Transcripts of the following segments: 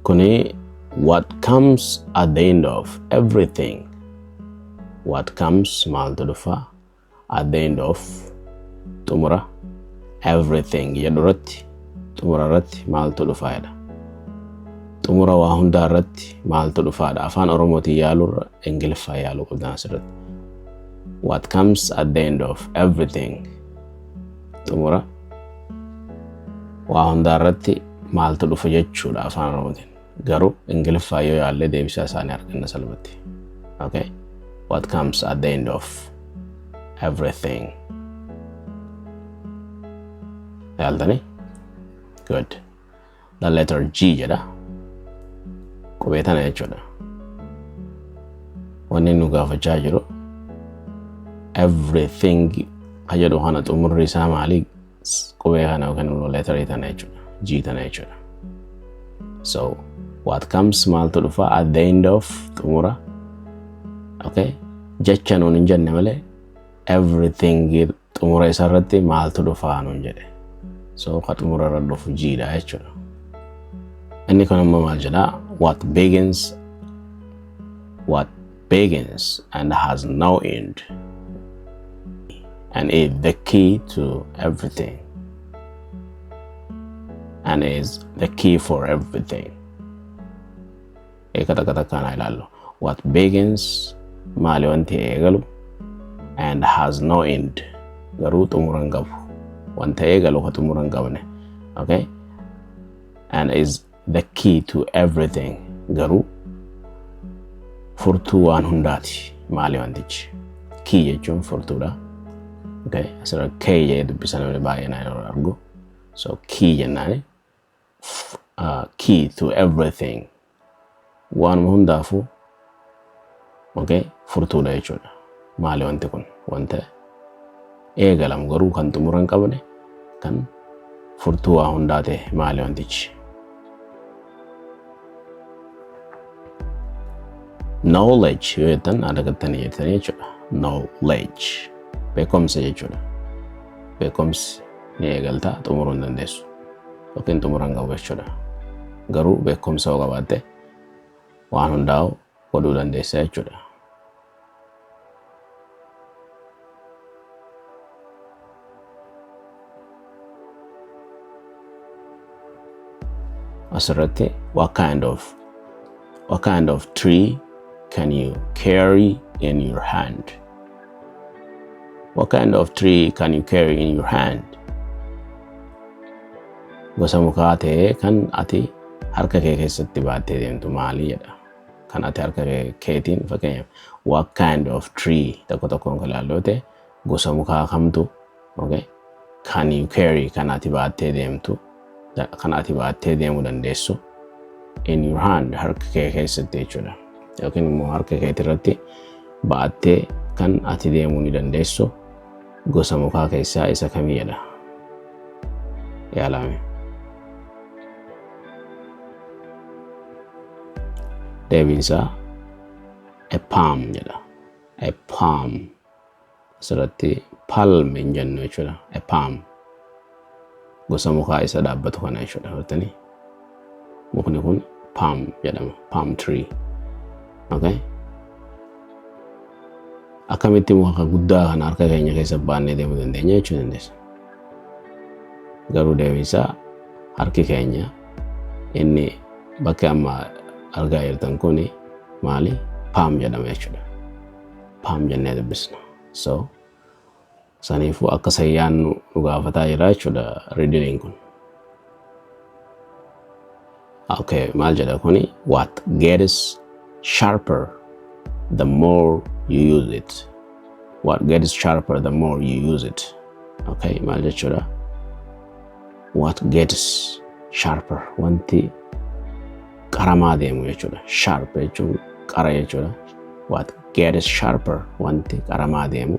Kuni what comes at the end of everything. What comes maaltu dhufa at the end of xumura everything jedhu irratti xumura irratti maaltu dhufa jedha. Xumura waa hundaa irratti maaltu dhufaadha. Afaan Oromootiin yaaluurra Ingiliffaa yaaluu qabdan asirratti. What comes at the end of everything. Xumura waa hundaa irratti maaltu dhufa jechuudha afaan Oromootiin. Garuu Ingiliffaa yoo yaallee deebisaa isaanii arganna salphatti. Okay? What comes at the end of everything. Yaaltanii? Good. The letter G jedha. Qubee tana jechuudha. Wanni nu gaafachaa jiru everything ka jedhu kana xumurri isaa maali? Qubee kana yookiin immoo letterii tana jechuudha. G tana jechuudha. So what comes maaltu dhufa at the end of xumura. Okay? Jecha nuun hin jenne malee everything xumura isa irratti maaltu dhufa nuun jedhe. So ka xumura irra dhufu G dha jechuudha. Inni kun immoo maal jedhaa? What begins and has no end and is the key to everything and is the key for everything. Eeka takka takkaan ilaallu. What begins maali wanti eegalu and has no end garuu xumura hin qabu. Wanta eegalu ka xumura hin qabne. Okay? And is the key to everything garuu furtuu waan hundaati. Maali wantichi? Key jechuun furtuudha. Okay? Asirra K jedhee dubbisa namni baay'een yeroo argu. So key jennaani. Key to everything. Waanuma hundaafuu okay, furtuudha jechuudha. Maali wanti kun? Wanta eegalamu garuu kan xumura hin qabne kan furtuu waa hundaa ta'e maali wantichi? Knowledge yoo jettan argattanii jettanii jechuudha. Knowledge beekumsa jechuudha. Beekumsi ni eegaltaa xumuruu hin dandeessu yookiin xumura hin qabu jechuudha. Garuu beekumsa yoo qabaatte waan hundaa'u godhuu dandeessa jechuudha. Asirratti what kind of tree can you carry in your hand? What kind of tree can you carry in your hand? Gosa mukaa ta'ee kan ati harka kee keessatti baattee deemtu maali jedha. Kan ati harka keetiin fakkeenyaaf what kind of tree tokko tokkoon kan ilaallu ta'e gosa mukaa kamtu, okay, can you carry kan ati baattee deemtu kan ati baattee deemuu dandeessu in your hand harka kee keessatti jechuudha. Yookiin immoo harka keetii irratti baattee kan ati deemuu ni dandeessu gosa mukaa keessaa isa kamii jedha. Yaalame. Deebiin isaa a palm jedha. A palm. Asirratti palm hin jennu jechuudha. A palm. Gosa mukaa isa dhaabbatu kana jechuudha. Hubattanii? Mukni kun palm jedhama. Palm tree. Okay? Akkamitti muka guddaa kana harka keenya keessa baannee deemuu dandeenya jechuu dandeessa. Garuu deebiin isaa harki keenya inni bakka amma argaa jirtan kuni maali? Palm jedhama jechuudha. Palm jennee dubbisna. So saniifuu akka sayyaan nu gaafataa jira jechuudha riddleiin kun. Okay, maal jedha kuni? What gets sharper the more you use it. What gets sharper the more you use it. Okay, maal jechuudha? What gets sharper wanti qaramaa deemu jechuudha. Sharp jechuun qara jechuudha. What gets sharper wanti qaramaa deemu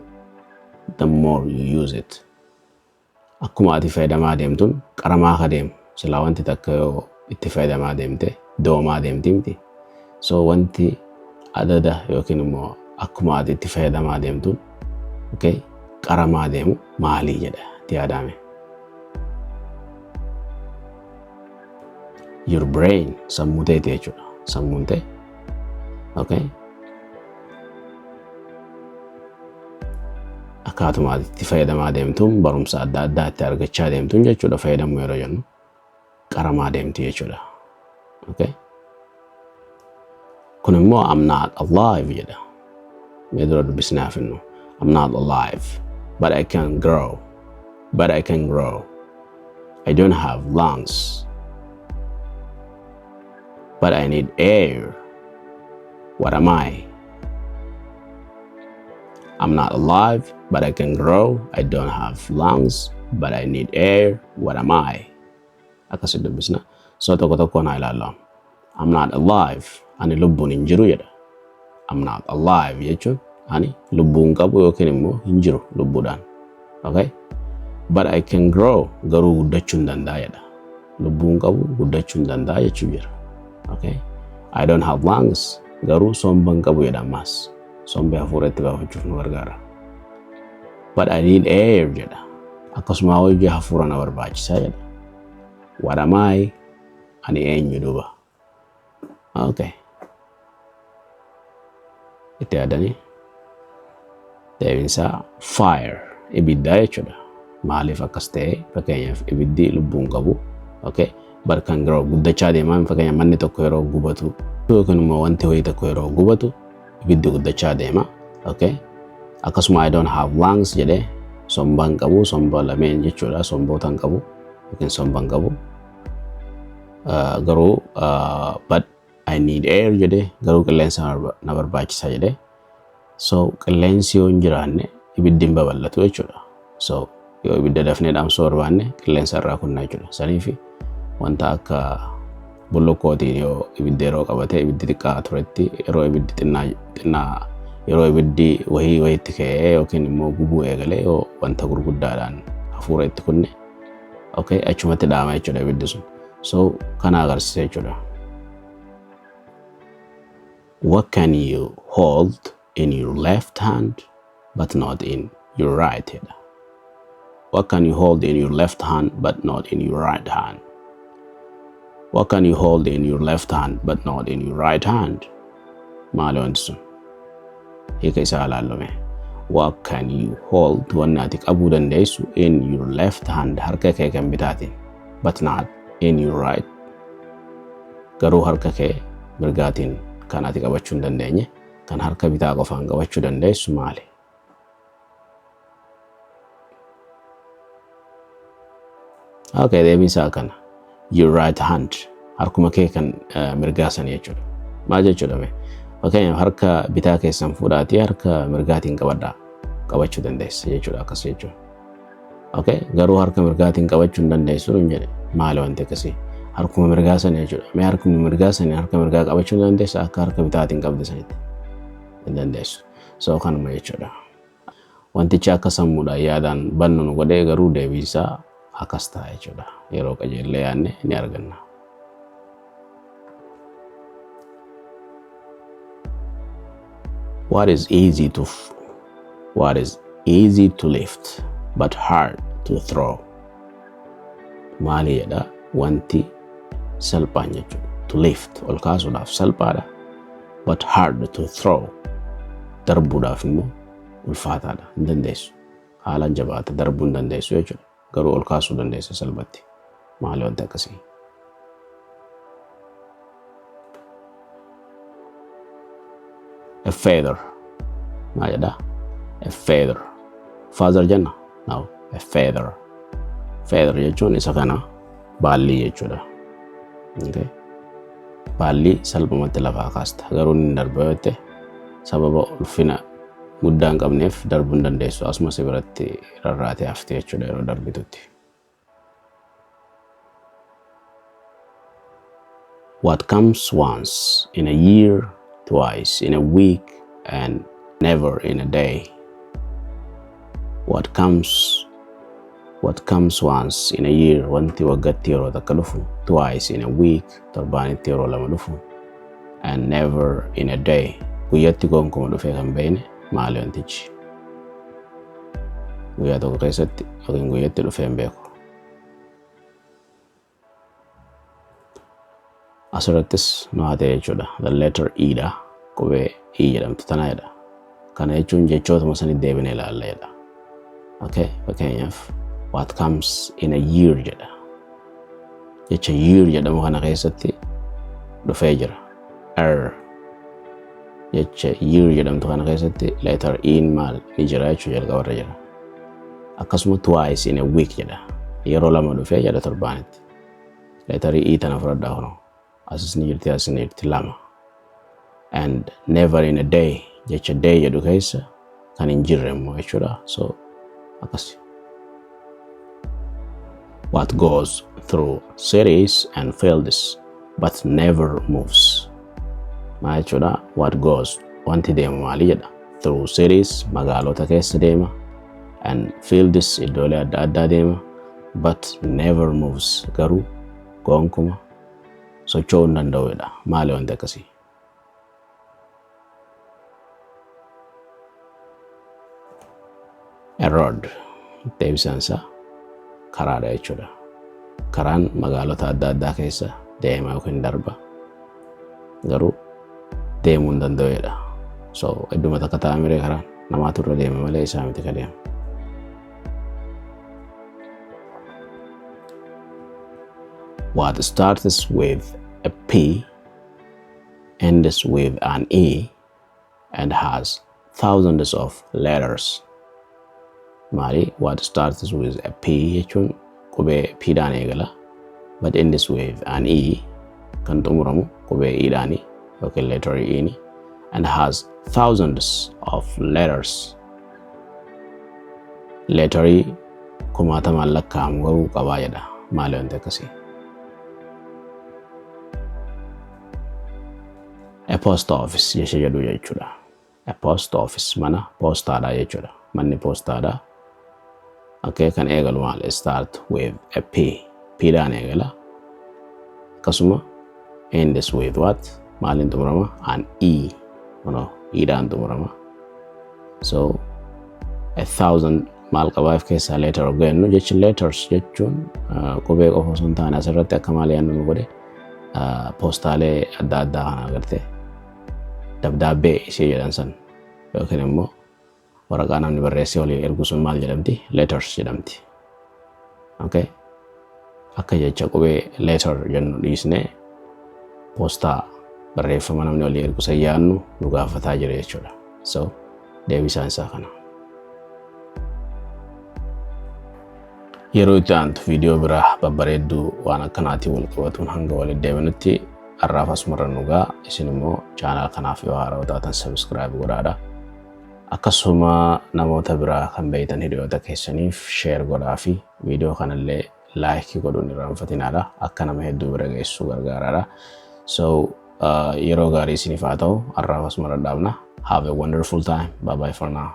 the more you use it. Akkuma ati fayyadamaa deemtuun qaramaa ka deemu. Silaa wanti takka yoo itti fayyadamaa deemte doomaa deemti miti. So wanti adada yookiin immoo akkuma ati itti fayyadamaa deemtuun, okay, qaramaa deemu maalii jedha itti yaadame. Your brain, sammuu teeti jechuudha. Sammuun tee. Okay. Akkaatuma ati itti fayyadamaa deemtuun, barumsa adda addaa itti argachaa deemtuun jechuudha, fayyadamuu yeroo jennu qaramaa deemti jechuudha. Okay. Kun immoo "I'm not alive" jedha. Mee dura dubbisnee hafinnu. I'm not alive, but I can grow. But I can grow. I don't have lungs, but I need air. What am I? I'm not alive, but I can grow. I don't have lungs, but I need air. What am I? Akkasi dubbisna. So tokko tokkoon haa ilaallu. I'm not alive. Ani lubbuun hin jiru jedha. I'm not alive jechuun ani lubbuun qabu yookiin immoo hin jiru lubbuudhaan. Okay? But I can grow, garuu guddachuu hin danda'a jedha. Lubbuun qabu, guddachuu hin danda'a jechuu jira. Okay? I don't have lungs, garuu somba hin qabu jedha ammaas. Sombi hafuura itti baafachuuf nu gargaara. But I need air jedha. Akkasuma hojii hafuura na barbaachisaa jedha. What am I? Ani eenyu duuba? Okay. Itti yaadanii deebiinsaa fire, ibiddaa jechuudha. Maaliif akkas ta'e? Fakkeenyaaf, ibiddi lubbuun qabu. Okay. But can grow, guddachaa deemaa. Fakkeenyaaf, manni tokko yeroo gubatu yookiin immoo wanti wayii tokko yeroo gubatu ibiddi guddachaa deema. Okay. Akkasuma I don't have lungs jedhee, somba hin qabu, somba lameen jechuudha, somboota hin qabu yookiin somba hin qabu. Garuu but I need air jedhee, garuu qilleensa na barbaachisa jedhee. So qilleensi yoo hin jiraanne ibiddi hin babal'atu jechuudha. So yoo ibidda dafnee dhaamsuu barbaanne qilleensa irraa kunnaa jechuudha. Saniifi wanta akka bullukkootiin yoo ibiddi yeroo qabate, ibiddi xiqqaa turetti, yeroo ibiddi xinnaa xinnaa, yeroo ibiddi wahii wayitti ka'ee yookiin immoo gubuu eegalee, yoo wanta gurguddaadhaan hafuura itti kunne, okay, achumatti dhaama jechuudha ibiddi sun. So kana agarsiisa jechuudha. What can you hold in your left hand but not in your right jedha. What can you hold in your left hand but not in your right hand? What can you hold in your left hand but not in your right hand? Maali wanti sun? Hiika isaa ilaallume. What can you hold, wanni ati qabuu dandeessu, in your left hand, harka kee kan bitaatiin, but not in your right, garuu harka kee mirgaatiin kan ati qabachuu hin dandeenye, kan harka bitaa qofaan qabachuu dandeessu maali? Okay, deebiin isaa kana. Your right hand, harkuma kee kan mirgaa sanii jechuudha. Maal jechuudha mee? Fakkeenyaaf, harka bitaa keessan fuudhaatii harka mirgaatiin qabadhaa. Qabachuu dandeessa jechuudha akkas jechuudha. Okay, garuu harka mirgaatiin qabachuu hin dandeessu hin jedhe. Maali wanti akkasii? Harkuma mirgaa sanii jechuudha. Mee harkuma mirgaa sanii harka mirgaa qabachuu hin dandeessa akka harka bitaatiin qabde sanitti? Hin dandeessu. So kanuma jechuudha. Wantichi akka sammuudhaan yaadaan bannu nu godhee, garuu deebiinsaa akkas ta'a jechuudha. Yeroo qajeellee yaadne ni arganna. What is easy to lift but hard to throw? Maali jedha wanti salphaan jechuudha. To lift, ol kaasuudhaaf salphaadha, but hard to throw, darbuudhaaf immoo ulfaataadha. Hin dandeessu. Haalaan jabaata, darbuu hin dandeessu jechuudha. Garuu ol kaasuu dandeessa salphatti. Maali wanti akkasii? A feather. Maal jedha? A feather. Father jenna? No, a feather. Feather jechuun isa kana, baallii jechuudha. Okay. Baallii salphumatti lafaa kaasta. Garuu inni darba yoo ta'e, sababa ulfina guddaa hin qabneef darbuu hin dandeessu. Asuma si biratti rarraatee hafte jechuudha yeroo darbitutti. What comes once in a year, twice in a week, and never in a day? What comes once in a year, wanti waggaatti yeroo takka dhufu, twice in a week, torbaanitti yeroo lama dhufu, and never in a day, guyyatti gonkumaa dhufee kan beekne maali wantichi? Guyyaa tokko keessatti yookiin guyyatti dhufee hin beeku. Asirrattis nu haa ta'e jechuudha. The letter E dha. Qubee E jedhamtu tana jedha. Kana jechuun jechootuma sanitti deebinee ilaalla jedha. Okay, fakkeenyaaf what comes in a year jedha. Jecha year jedhamu kana keessatti dhufee jira. R jecha year jedhamtu kana keessatti letter E maal ni jira jechuu jalqabarra jira. Akkasuma twice in a week jedha. Yeroo lama dhufee jedha torbaanitti. Letter E tana fudhadhaa kunoo. Asis ni jirti, asis ni jirti, lama. And never in a day, jecha day jedhu keessa kan hin jirre immoo jechuudha. So akkasi. What goes through cities and fields but never moves? Maal jechuudha? What goes, wanti deemu maali jedha. Through cities, magaalota keessa deema, and fields, iddoolee adda addaa deema, but never moves, garuu gonkuma socho'uu hin danda'u jedha. Maali wanti akkasii? A road. Deebisaan isaa karaadha jechuudha. Karaan magaalota adda addaa keessa deema yookiin darba. Garuu deemuu hin danda'u jedha. So idduma takka taa'aa miree karaan namaatu irra deema malee isaa miti ka deemu. What starts with a P, ends with an E, and has thousands of letters? Maali? What starts with a P jechuun qubee P dhaan eegala. But ends with an E, kan xumuramu qubee E dhaani yookiin letter E ni, and has thousands of letters. Letterii kumaatamaan lakkaa'amu garuu qabaa jedha. Maali wanti akkasii? A post office jecha jedhu jechuudha. A post office, mana poostaadha jechuudha. Manni poostaadha. Okay, kan eegalu maal? Start with a P. P dhaan eegala. Akkasuma ends with what? Maaliin xumurama? An E. No, E dhaan xumurama. So a thousand maal qabaa of keessaa? Letter of jennu jechi letters jechuun qubee qofa osoo hin taane asirratti akka maal yaadnu nu godhe, poostaalee adda addaa kana agartee dabdaabbee ishee jedhan san yookiin immoo waraqaa namni barreessee walii ergu sun maal jedhamti? Letters jedhamti. Okay? Akka jecha qubee letter jennu dhiisnee poostaa barreeffama namni walii ergu san yaadnu nu gaafataa jira jechuudha. So deebisaan isaa kana. Yeroo itti aantu viidiyoo biraa babbareedduu waan akkanaatiin wal qabatuun hanga walitti deebinutti har'aaf asumarra nu ga'a. Isin immoo channel kanaaf yoo haarawaa taatan subscribe godhaadha. Akkasuma namoota biraa kan beektan hiriyoota keessaniif share godhaa fi viidiyoo kanallee like godhuun irraanfatinaadha. Akka nama hedduu bira geessu gargaaraadha. So yeroo gaarii isiniif haa ta'u, har'aaf asumarra dhaabna. Have a wonderful time. Bye bye for now.